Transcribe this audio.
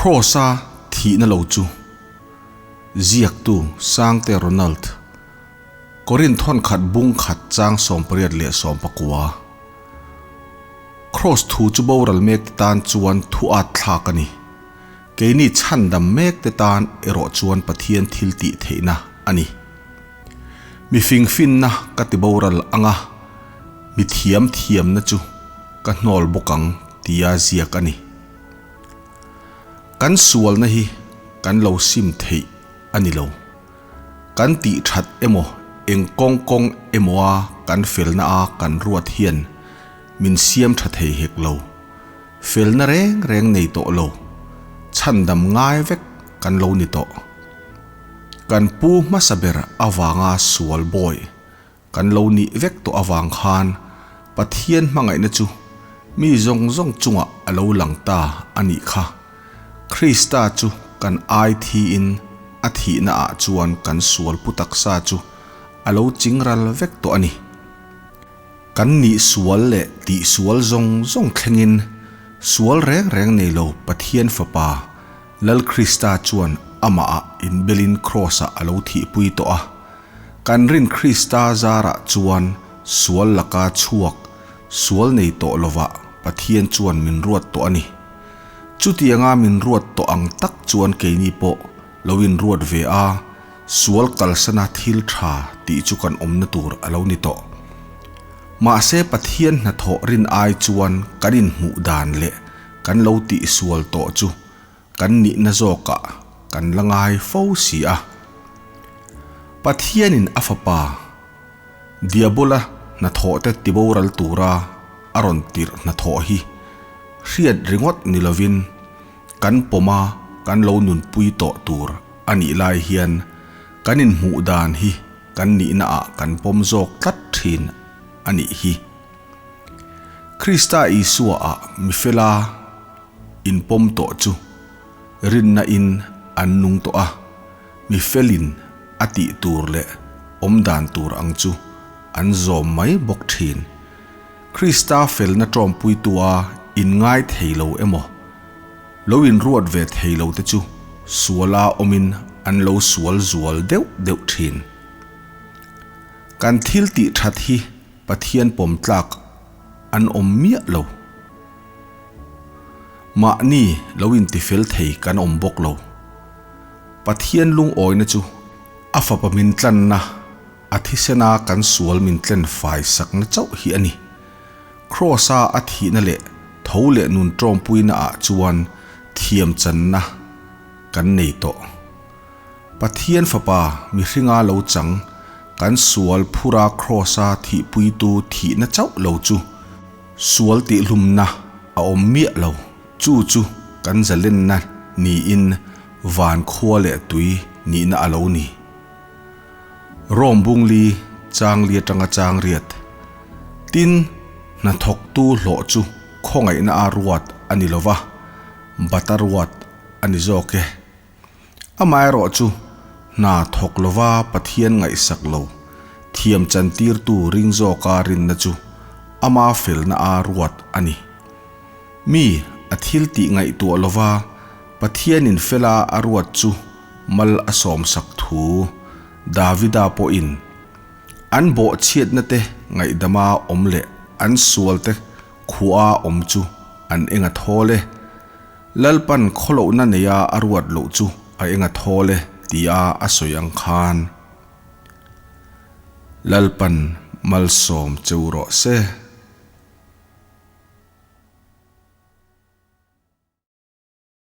Kraws-a thihna lo chu ziaktu Sangte Ronald, Korinth thawnkhat bung khat chang 89. Kraws thu chu boral mek te tan chuan thu at thlak a ni. Keini chhandam mek te tan erawh chuan Pathian thil tih theihna a ni. Mi fingfinna ka ti boral ang a, mi thiam thiamna chu ka hnawl bawk ang tia ziak a ni. Kan sualna hi kan lo sim theih a ni lo. Kan tih that emaw eng kawng kawng emawa kan felna a kan ruat hian min siam tha thei hek lo. Felna reng reng nei tawh lo, chhandam ngai vek kan lo ni tawh. Kan pu hmasa ber avanga sual bawi kan lo nih vek tawh avang khan Pathian hmangaihna chu mi zawng zawng chungah a lo lang ta a nih kha. Krista chu kan ai thiin a thihna ah chuan kan sual pu taksa chu a lo chingral vek tawh a ni. Kan nih sual leh tih sual zawng zawng thlengin sual reng reng nei lo Pathian Fapa Lal Krista chuan amah ah inbelin Kraws ah a lo thihpui tawh a. Kan rin Krista zarah chuan sual laka chhuak, sual nei tawh lovah Pathian chuan min ruat tawh a ni. Chutianga min ruat tawh ang tak chuan keini pawh lo inruat ve a, sual kalsana thil tha tih chu kan awmna tur a lo ni tawh. Mahse Pathian hnathawh rin ai chuan kan inhmuh dan leh kan lo tihsual tawh chu Kan nihna zawkah kan la ngai fo si a. Pathianin a fapa Diabola hnathawhte tiboral tura a rawn tirh hnathawh hi hriat ringawt ni lovin kan pawma kan lo nunpui tawh tur a nih lai hian kan inhmuh dan hi kan nihnaah kan pawm zawk tlat thin a nih hi. Krista Isua-ah mifela inpawm tawh chu rinna in an nung tawh a, mi felin a tih tur leh awm dan tur ang chu an zawm mai bawk thin. Krista felna tawmpuitua inngai thei lo emaw, lo inruat ve thei lo te chu suala awmin an lo sual zual deuh deuh thin. Kan thil tih that hi Pathian pawm tlak an awm miah lo. Mahni lo intifel thei kan awm bawk lo. Pathian lungawina chu a fapa min tlanna, a thisena kan sual min tlen fai sakna chauh hi a ni. Kraws-a a thihna leh tho leh nun tawmpuina ah chuan thiam channa kan nei tawh. Pathian fapa mihringa lo chang kan sual phura Kraws-a thihpuitu thihna chauh lo chu Sual tihlumna a awm miah lo, chu chu kan zalenna niin van khua leh tui nihna a lo ni. Rome bungli changli atanga chang riat. Tin, hnathawktu hlawh chu khawngaihna a ruat a ni lova, bata ruat a ni zawk e. Amaherawh chu, hna thawk lova Pathian ngaihsak lo, thiam chantirtu ring zawka rinna chu ama felna a ruat a ni. Mi a thil tih ngaihtuah lova Pathianin fela a ruat chu mal a sawmsak thu Davida pawhin an bawhchhiatna te ngaihdama awm leh an sualte khuaa awm chu an eng a thawl e. Lalpan khawlohna neia a ruat loh chu a eng a thawl e tia a sawi ang khan Lalpan malsawm cheu rawh se.